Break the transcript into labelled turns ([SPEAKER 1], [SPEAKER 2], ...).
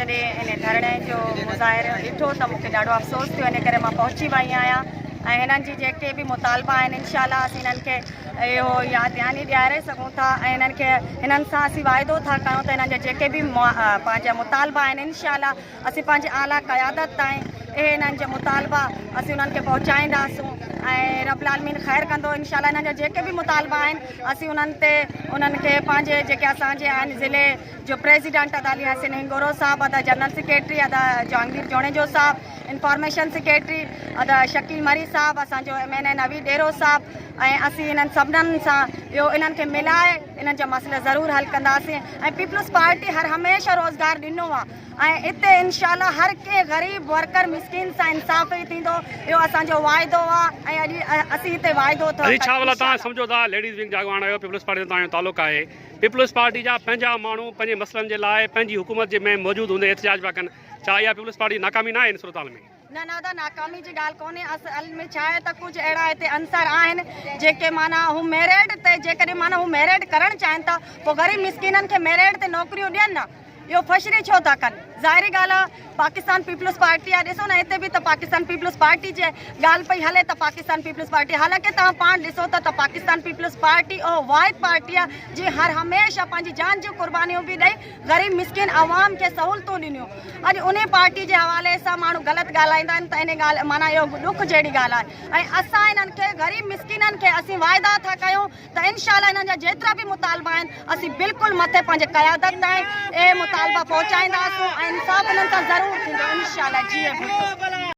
[SPEAKER 1] جڏهن ان ڌرڻي جو مظاهرو ڏٺو ته مون کي ڏاڍو افسوس ٿيو ان ڪري مان پهچي وئي آهيان ۽ هنن جي جيڪي به مطالبا آهن انشاء الله اسين هنن کي اهو ياد دهاني ڏياري سگهون ٿا ۽ هنن کي هنن سان اسين واعدو ٿا ڪيون ته هنن جا جيڪي به پنهنجا مطالبا آهن انشاء الله اسين پنهنجي اعليٰ قيادت تائين اهي انهن جا مطالبا اسين انهن کي پهچائينداسون ۽ رب العالمين خير ڪندو انشاء الله انهن جا جيڪي به مطالبا آهن اسين انهن تي انهن کي پنهنجي جيڪي اسان جي آهن ضلعي جو پريزيڊنٽ ادا علي حسين هنگورو صاحب ادا جنرل سيڪريٽري ادا جهانگير جوڻيجو صاحب انفارميشن سيڪريٽري ادا شڪيل مري صاحب اسان جو ايم اين اي نويد ڏيرو صاحب ۽ اسين انهن سڀنن سان اهو انهن کي ملائي انهن جا مسئلا ضرور حل ڪنداسين ۽ پيپلز پارٽي هر هميشه روزگار ڏنو آهي ۽ اتي انشاء الله هر ڪنهن غريب ورڪر مسڪين سان انصاف ئي ٿيندو اهو اسان جو واعدو آهي ۽ اڄ اسين هتي واعدو ٿا
[SPEAKER 2] علي ڇا ڀلا توهان سمجهو ٿا ليڊيز ونگ جا اڳواڻ آهيو پيپلز پارٽي سان توهان جو تعلق آهي پيپلز پارٽي جا پنهنجا ماڻهو پنهنجي مسئلن جي لاء پنهنجي حڪومت جي ۾ موجود هوندي احتجاج پيا ڪن ڇا اها پيپلز پارٽي جي ناڪامي ناهي ان صورتحال ۾؟
[SPEAKER 1] نه نه ادا ناڪامي جي ڳالهه ڪونهي اصل ۾ ڇا آهي ته ڪجهه اهڙا هتي عنصر آهن جيڪي معنيٰ هو ميرٽ تي جيڪڏهن معنيٰ هو ميرٽ ڪرڻ چاهين ٿا پوء غريب مسڪينن کي ميرٽ تي نوڪريون ڏين نه اهو فشري ڇو ٿا ڪن ظاهري ڳالهه آهي پاڪستان پيپلز پارٽي آهي ڏسو نه هتي به ته پاڪستان پيپلز پارٽي جي ڳالهه پئي هلي ته پاڪستان پيپلز پارٽي حالانڪه توهان پاڻ ڏسو ٿا ته پاڪستان پيپلز پارٽي اهو واحد پارٽي آهي جنهن هر هميشه پنهنجي جان جون قربانيون به ڏئي غريب مسڪين عوام کي سهولتون ڏنيون اڄ انهي پارٽي جي حوالي سان ماڻهو غلط ڳالهائيندا آهن ته انهي ڳالهه معنيٰ اهو ڏک جهڙي ڳالهه آهي ۽ اسان انهن کي غريب مسڪينن کي اسين واعدا ٿا ڪيون ته انشاء الله انهن جا جيترا به مطالبا آهن اسين بلڪل مٿي پنهنجي قيادت تائين اهي مطالبا پهچائينداسون ۽ انصاف انهن سان ضرور ٿيندو انشاء الله جيئي ڀٽو.